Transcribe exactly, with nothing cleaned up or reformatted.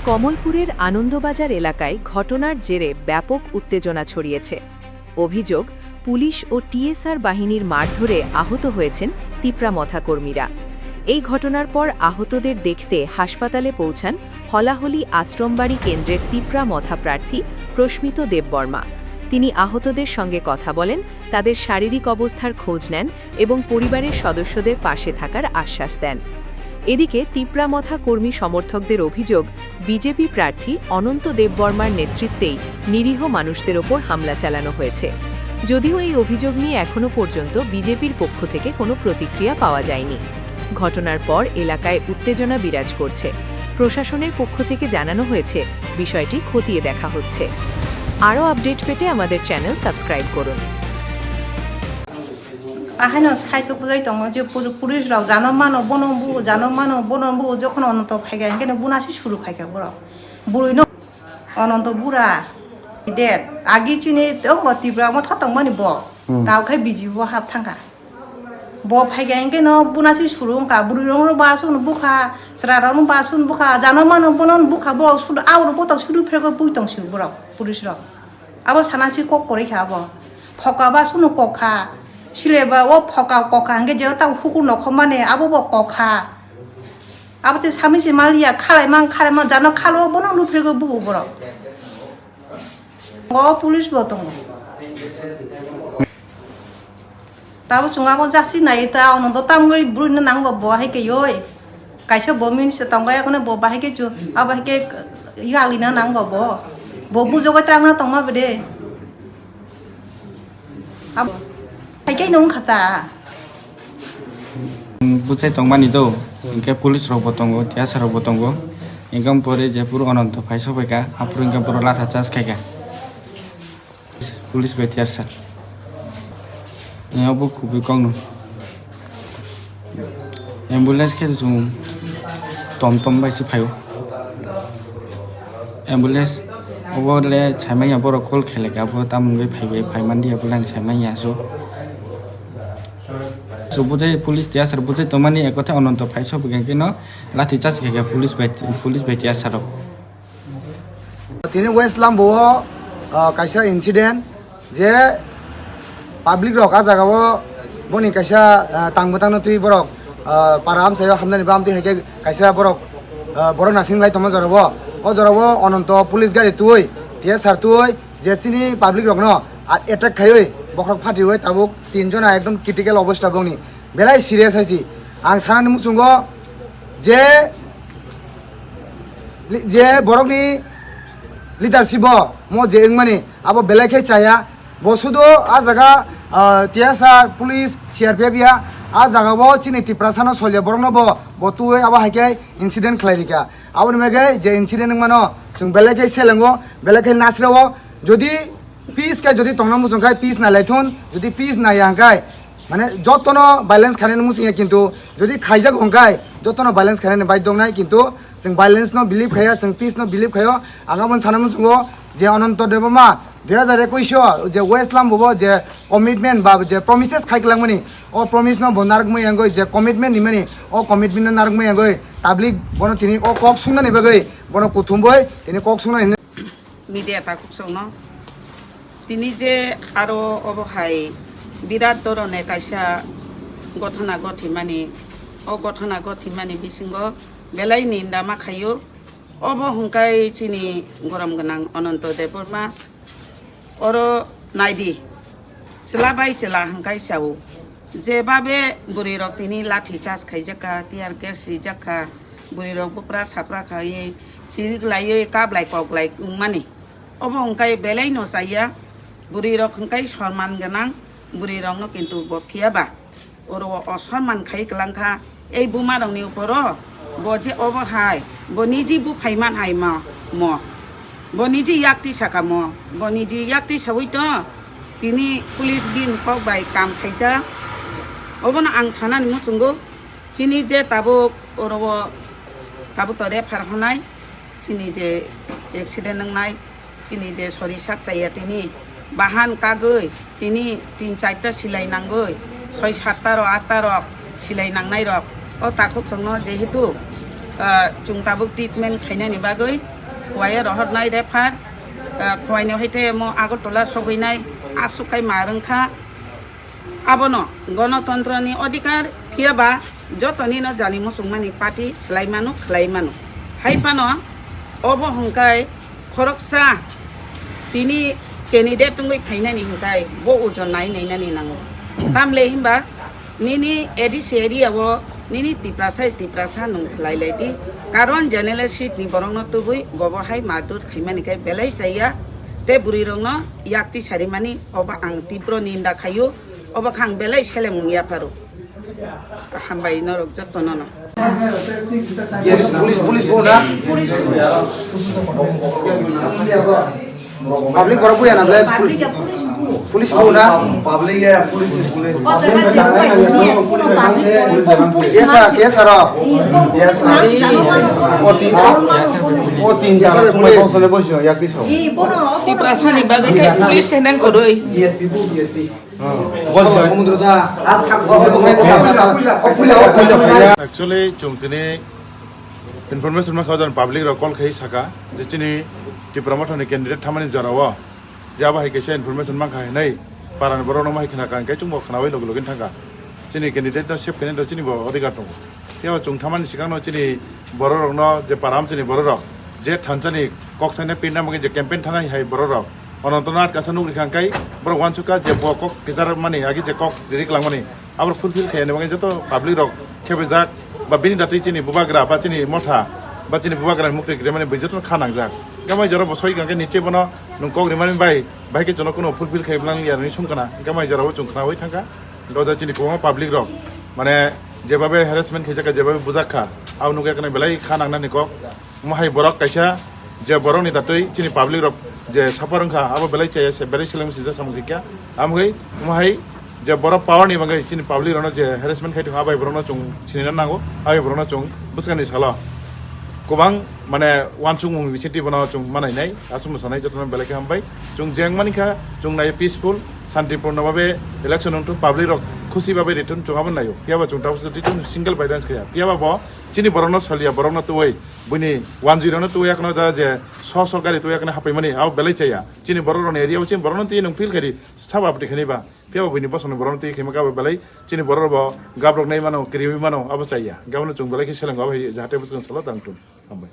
কমলপুরের আনন্দবাজার এলাকায় ঘটনার জেরে ব্যাপক উত্তেজনা ছড়িয়েছে। অভিযোগ, পুলিশ ও টিএসআর বাহিনীর মারধরে আহত হয়েছেন তিপ্রা মথা কর্মীরা। এই ঘটনার পর আহতদের দেখতে হাসপাতালে পৌঁছান হলাহলি আশ্রমবাড়ি কেন্দ্রের তিপ্রা মথা প্রার্থী প্রস্মিত দেববর্মা। তিনি আহতদের সঙ্গে কথা বলেন, তাদের শারীরিক অবস্থার খোঁজ নেন এবং পরিবারের সদস্যদের পাশে থাকার আশ্বাস দেন। এদিকে তিপ্রা মথা কর্মী সমর্থকদের অভিযোগ, বিজেপি প্রার্থী অনন্ত দেববর্মার নেতৃত্বেই নিরীহ মানুষদের ওপর হামলা চালানো হয়েছে। যদিও এই অভিযোগ নিয়ে এখনো পর্যন্ত বিজেপির পক্ষ থেকে কোনো প্রতিক্রিয়া পাওয়া যায়নি। ঘটনার পর এলাকায় উত্তেজনা বিরাজ করছে। প্রশাসনের পক্ষ থেকে জানানো হয়েছে, বিষয়টি খতিয়ে দেখা হচ্ছে। আরও আপডেট পেতে আমাদের চ্যানেল সাবস্ক্রাইব করুন। Ahaino saitok bujai tongo je pur-, police rok jano mano bono bu, jano mano bono bu, jokhon Ononto phaikha hinkhe no buna se suru khaikha borok. Bwrwi no Ononto bura dead. Agi chini tongo Tipra Motha tongmani bo. Hmm. Tao khai B J P bo hap thangkha. Bo phaikha hinkhe no buna se suru wngkha. Bwrwi rok no ba sunu bukha, chwrai rok no ba sunu bukha, jano mano bono bukha, borok sudu, abo rok botok sudu phrego pui tong si borok, police rok. Abo sana si kok kwrwi kha abo. Phoka ba sunu kok kha. Sile ba o phoka kok kha hinkhe je tamo hukur nokhormani abo bo kok kha. Abo tei sami se maliya khalai mang khalai mang jano khalo bono luphrego bubu borok. O police bo tongo. Tabo chwng abo jasi nai ta, ono do tamgwi bwrwino nang bo, bo hai khe yoi. Kaisa bo minisa tong bai, ekone bo bahai khe chu, abo hai khe yali na nang bo bo. Bo bujogoi twlang na tong ma bede. Abo hai khe nung khata. Bujai tong mani do, hinkhe police rok bo tongo, T S R rok bo tongo. Hinkhe pore je puro Ononto phai sobai kha, aphuru hinkhe borok latha charge khai kha. Police bai tear sir. Yang bo kubui kok no. Ambulance khe chung tom tom bai se phaio. Ambulance obo le saimanya borok call khe le kha, bo tamoni bai phai bai phai mandi ya, bo le ang saimanya so. So bujai police tear sir bujai tong mani ekotha Ononto phai sok bwkha khe no lathi charge khe kha police bai, police bai tear sir rok. Tini West Lambo o, ah, kaisa incident je public rok ah jaga o boni kaisa, ah, tang bwtang no twi borok, ah, para amchai o hamnani bam twi hai khe kaisa borok, ah, borok nasing lai tongma jora o. O jora o Ononto police gari twi, T S R twi je chini public rok no, ah, attack khaiwi bokhorok phatiwi tabuk tin jona ekdom critical obostha bongni belai serious hai si. Ang sanani muchungo je Li-, je borokni leadership bo mo je wngmani abo belai khe chaya. Bo sudu ah jaga, ah, T S R, police, C R P F ya ah jaga bo chini Tiprasa no solya borok no bo, bo twi abo hai khe incident khlai rikha. Aboni bagwi je incident wngmano chwng belai khe selengo, belai khe nasreo. Jodi peace khe jodi tongna muchung khai peace nai lai thun, jodi peace nai ya hwn khai, mane jotono violence khainani muchung ya, kintu jodi khaijak hwn khai jotono violence khainani bai dongnai, kintu chwng violence no believe khaiya, chwng peace no believe khaio. Ang aboni sana muchungo je Ononto Debbarma dui hazar ekush o je West Lambo bo je commitment ba je promises khai kwlangmani, o promise no bo narwkmani yangwi, je commitment nimani o commitment no narwkmani yangwi tablik bono tini o kok sungnani bagwi bono kuthumbai tini kok sungnani. Media takhuk songno tini je aro obo hai birat dhoroner kaisa gothona gothimani, o gothona gothimani bisingo belai ninda ma khaio. Obo hwnkhai chini gorom gwnang Ononto Debbarma, oro naidi, chwla bai chwla hwnkhai chao. Jebabe bwrwi rok tini lathi charge khaijak kha, tear gas rijak kha, bwrwi rok bupra sapra khaiwi sirik laiwi kablai koklai wngmani. Obo hwnkhai belai no chaya, bwrwi rok hwnkhai sorman gwnang, bwrwi rok no kintu bo phiya ba oro o sorman khai kwlang kha. Ei buma rokni uporo bo je obo hai, bo niji buphai man hai mo, mo. Bo niji yakti saka mo, bo niji yakti sawi to, tini police bini kok bai kam khai ta. Obono ang sanani muchungo, chini je tabuk oro o tabuk to refer honai, chini je accident wngnai, chini je sori sak chaya tini bahan kagwi tini tin charta silai nangwi, soi satta rok atta rok silai nangnai rok o takhuk chwngno jehetu, ah, chwng tabuk treatment khainani bagwi Kuwaya rohornai refer, ah, kuwaino hai te mo Agartala sogwinai aswk khai ma rwngkha. Abono gonotontroni odhikar, phiyaba jotonino jani muchungmani party swlai mano, khlai mano. Hai phano obo hwnkhai khoroksa tini candidate wngwi phainani hwnkhai bo ojon nai nainani nango. Tamle hwnba nini A D C area o nini Tiprasa Tiprasa nwng khlai lai di. Karon general seat ni borokno tubui gobo hai madur khaimani khe belai chaya. Te bwrwi rokno yakti sarimani obo ang tibro ninda khaio. Obo khe ang belai seleng wng yapharo. Hambai norok jotono no. Yes, police, police bo na. Public borok buya na ble. Public ya police bu. Police bo na. Public ya police, police. O jaga je buya ni, kono public, kono police. Yes sir, yes sir. Yes sir. O tin, o tin jana police. Police. Tiprasa ni bagwi khe police sendang koroi. D S P bu, D S P. Samudro da. Actually, chwng tini information mankha, ojan public rok call khai saka je chini Tipra Motha ni candidate thamani jora o je abo hai kaisa information mankha hinwi para ni borok no mai khna kha, hwnkhe chwng bo khnawi logi logi thangkha. Chini candidate no save khainai chini bo odhikar tongo. Phiya chwng thamani swkang no chini borok rok no je para chini borok rok je thansa ni kok thainai pinna bagwi je campaign thanai hai borok rok Anantnath kaisa nukri kha, hwnkhe borok uansukha je bo kok kichar mani, agi je kok rik langmani, abo fulfill khaiyani bagwi joto public rok khebejak, ba bini datwi chini bubagra, ba chini motha, ba chini bubagra ni mukti rimani bai joto kha nangjak. Hwnkhe mai jora bo soi kha, hwnkhe niche bono nwng kok rimani bai, bai khe jono kuno fulfill khai blang ya ni sung kana, hwnkhe mai jora bo chwng khnawi thangkha. Doja chini kwbangma public rok, mane, jebabe harassment khaijak kha, jebabe bujak kha, abo nukya kana belai kha nangnani kok. Omo hai borok kaisa je borokni datwi chini public rok je suffer wngkha, abo belai chaya se, belai seleng sijak samung khaikha. Amgwi omo hai je borok power ni bagwi chini public rokno je harassment khai tongkha, abai borokno chwng sinina nango, abai borokno chwng bwskangni salo kwbang mane uansukmung bisingtwi bono chwng manainai, aswkno sanai jotono belai khe hambai. Chwng jeng manikha, chwng nai peaceful, santipurno babe election wngthun, public rok khusi babe rithun, chwng abo naio. Phiyaba chwng tabuk single by chance khaya. Phiyaba bo chini borokno salia, borokno tuwi, buini wanjwi rokno tuwi, akhno da je so so gari tuwi, akhno hapaimani, abo belai chaya. Chini borok rokni area o chini borokno twi nwng feel khaidi, sabo abdi khani ba. Phiyaba buini bosongni borokno twi khaima kabo belai, chini borok rok bo gabrok nai mano, kiriwi mano, abo chaya. Gabano chwng belai khe selengo, abo hai jahate bwswk salo tangthun. Hambai.